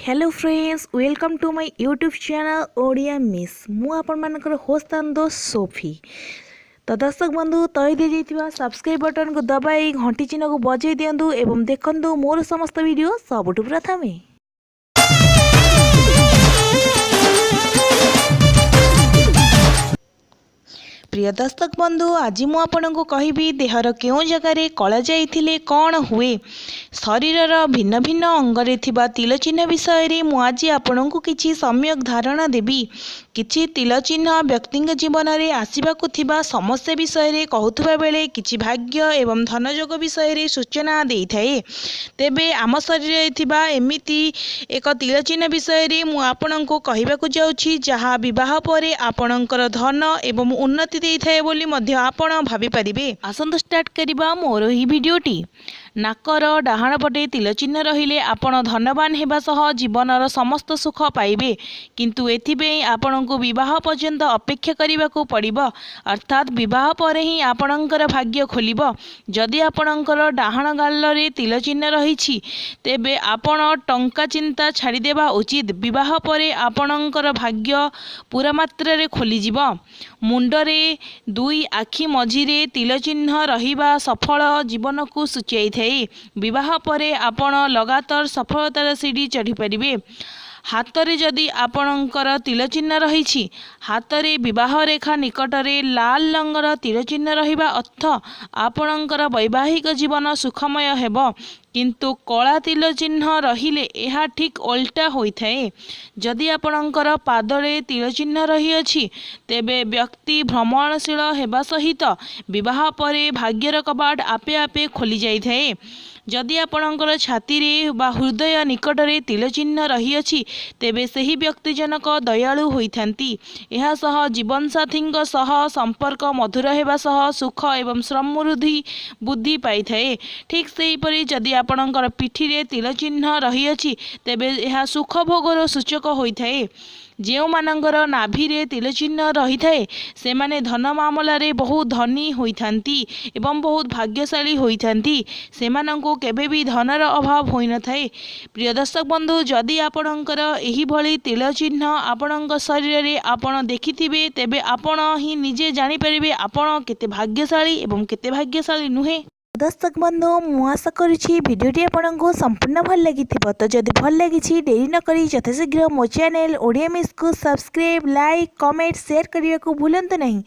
Hello friends, welcome to my YouTube channel Odia miss. ମୁଁ ଆପଣମାନଙ୍କର host and ଦୋସ୍ତ ସୋଫି। ତ ଦର୍ଶକ ବନ୍ଧୁ, ତଳେ ଦିଆଯାଇଥିବା ସବସ୍କ୍ରାଇବ୍ ବଟନ୍କୁ ଦବାଇ ଘଣ୍ଟି ଚିହ୍ନକୁ ବଜାଇ ଦିଅନ୍ତୁ ଏବଂ ଦେଖନ୍ତୁ ମୋର ସମସ୍ତ ଭିଡ଼ିଓ ସବୁଠୁ ପ୍ରଥମେ। ପ୍ରିୟ ଦର୍ଶକ ବନ୍ଧୁ, ଆଜି ମୁଁ ଆପଣଙ୍କୁ କହିବି ଦେହର କେଉଁ ଜାଗାରେ କଳା ଯାଇଥିଲେ କ'ଣ ହୁଏ। ଶରୀରର ଭିନ୍ନ ଭିନ୍ନ ଅଙ୍ଗରେ ଥିବା ତିଳ ଚିହ୍ନ ବିଷୟରେ ମୁଁ ଆଜି ଆପଣଙ୍କୁ କିଛି ସମ୍ୟକ ଧାରଣା ଦେବି। କିଛି ତିଳ ଚିହ୍ନ ବ୍ୟକ୍ତିଙ୍କ ଜୀବନରେ ଆସିବାକୁ ଥିବା ସମସ୍ୟା ବିଷୟରେ କହୁଥିବା ବେଳେ କିଛି ଭାଗ୍ୟ ଏବଂ ଧନଯୋଗ ବିଷୟରେ ସୂଚନା ଦେଇଥାଏ। ତେବେ ଆମ ଶରୀରରେ ଥିବା ଏମିତି ଏକ ତିଳ ଚିହ୍ନ ବିଷୟରେ ମୁଁ ଆପଣଙ୍କୁ କହିବାକୁ ଯାଉଛି, ଯାହା ବିବାହ ପରେ ଆପଣଙ୍କର ଧନ ଏବଂ ଉନ୍ନତି ଦେଇଥାଏ ବୋଲି ମଧ୍ୟ ଆପଣ ଭାବିପାରିବେ। ଆସନ୍ତୁ ଷ୍ଟାର୍ଟ କରିବା ମୋର ଏହି ଭିଡ଼ିଓଟି। ନାକର ଡାହାଣ ପଟେ ତିଳ ଚିହ୍ନ ରହିଲେ ଆପଣ ଧନବାନ ହେବା ସହ ଜୀବନର ସମସ୍ତ ସୁଖ ପାଇବେ, କିନ୍ତୁ ଏଥିପାଇଁ ଆପଣଙ୍କୁ ବିବାହ ପର୍ଯ୍ୟନ୍ତ ଅପେକ୍ଷା କରିବାକୁ ପଡ଼ିବ, ଅର୍ଥାତ୍ ବିବାହ ପରେ ହିଁ ଆପଣଙ୍କର ଭାଗ୍ୟ ଖୋଲିବ। ଯଦି ଆପଣଙ୍କର ଡାହାଣ ଗାଲରେ ତିଳ ଚିହ୍ନ ରହିଛି, ତେବେ ଆପଣ ଟଙ୍କା ଚିନ୍ତା ଛାଡ଼ିଦେବା ଉଚିତ। ବିବାହ ପରେ ଆପଣଙ୍କର ଭାଗ୍ୟ ପୂରା ମାତ୍ରାରେ ଖୋଲିଯିବ। ମୁଣ୍ଡରେ ଦୁଇ ଆଖି ମଝିରେ ତିଳ ଚିହ୍ନ ରହିବା ସଫଳ ଜୀବନକୁ ସୂଚାଇଥାଏ। ବିବାହ ପରେ ଆପଣ ଲଗାତାର ସଫଳତାର ସିଡ଼ି ଚଢ଼ିପାରିବେ। ହାତରେ ଯଦି ଆପଣଙ୍କର ତିଳ ଚିହ୍ନ ରହିଛି, ହାତରେ ବିବାହ ରେଖା ନିକଟରେ ଲାଲ ରଙ୍ଗର ତିଳ ଚିହ୍ନ ରହିବା ଅର୍ଥ ଆପଣଙ୍କର ବୈବାହିକ ଜୀବନ ସୁଖମୟ ହେବ, କିନ୍ତୁ କଳା ତିଳ ଚିହ୍ନ ରହିଲେ ଏହା ଠିକ୍ ଓଲଟା ହୋଇଥାଏ। ଯଦି ଆପଣଙ୍କର ପାଦରେ ତିଳ ଚିହ୍ନ ରହିଅଛି, ତେବେ ବ୍ୟକ୍ତି ଭ୍ରମଣଶୀଳ ହେବା ସହିତ ବିବାହ ପରେ ଭାଗ୍ୟର କବାଟ ଆପେ ଆପେ ଖୋଲି ଯାଇଥାଏ। ଯଦି ଆପଣଙ୍କର ଛାତିରେ ବା ହୃଦୟ ନିକଟରେ ତିଳ ଚିହ୍ନ ରହିଅଛି, ତେବେ ସେହି ବ୍ୟକ୍ତି ଜଣକ ଦୟାଳୁ ହୋଇଥାନ୍ତି। ଏହା ସହ ଜୀବନସାଥୀଙ୍କ ସହ ସମ୍ପର୍କ ମଧୁର ହେବା ସହ ସୁଖ ଏବଂ ସମୃଦ୍ଧି ବୃଦ୍ଧି ପାଇଥାଏ। ଠିକ୍ ସେହିପରି ଯଦି ଆପଣଙ୍କର ପିଠିରେ ତିଳ ଚିହ୍ନ ରହିଅଛି, ତେବେ ଏହା ସୁଖ ଭୋଗର ସୂଚକ ହୋଇଥାଏ। ଯେଉଁମାନଙ୍କର ନାଭିରେ ତିଳ ଚିହ୍ନ ରହିଥାଏ, ସେମାନେ ଧନ ମାମଲାରେ ବହୁତ ଧନୀ ହୋଇଥାନ୍ତି ଏବଂ ବହୁତ ଭାଗ୍ୟଶାଳୀ ହୋଇଥାନ୍ତି। ସେମାନଙ୍କୁ କେବେ ବି ଧନର ଅଭାବ ହୋଇନଥାଏ। ପ୍ରିୟ ଦର୍ଶକ ବନ୍ଧୁ, ଯଦି ଆପଣଙ୍କର ଏହିଭଳି ତିଳ ଚିହ୍ନ ଆପଣଙ୍କ ଶରୀରରେ ଆପଣ ଦେଖିଥିବେ, ତେବେ ଆପଣ ହିଁ ନିଜେ ଜାଣିପାରିବେ ଆପଣ କେତେ ଭାଗ୍ୟଶାଳୀ ଏବଂ କେତେ ଭାଗ୍ୟଶାଳୀ ନୁହେଁ। ଦର୍ଶକ ବନ୍ଧୁ, ମୁଁ ଆଶା କରୁଛି ଭିଡ଼ିଓଟି ଆପଣଙ୍କୁ ସମ୍ପୂର୍ଣ୍ଣ ଭଲ ଲାଗିଥିବ। ତ ଯଦି ଭଲ ଲାଗିଛି, ଡେରି ନକରି ଯଥାଶୀଘ୍ର ମୋ ଚ୍ୟାନେଲ୍ ଓଡ଼ିଆ ମିସ୍କୁ ସବସ୍କ୍ରାଇବ୍, ଲାଇକ୍, କମେଣ୍ଟ, ସେୟାର କରିବାକୁ ଭୁଲନ୍ତୁ ନାହିଁ।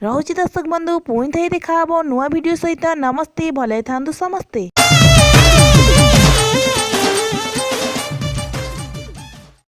ରହୁଛି ଦର୍ଶକ ବନ୍ଧୁ, ପୁଣି ଥରେ ଦେଖା ହେବ ନୂଆ ଭିଡ଼ିଓ ସହିତ। ନମସ୍ତେ, ଭଲରେ ଥାନ୍ତୁ ସମସ୍ତେ।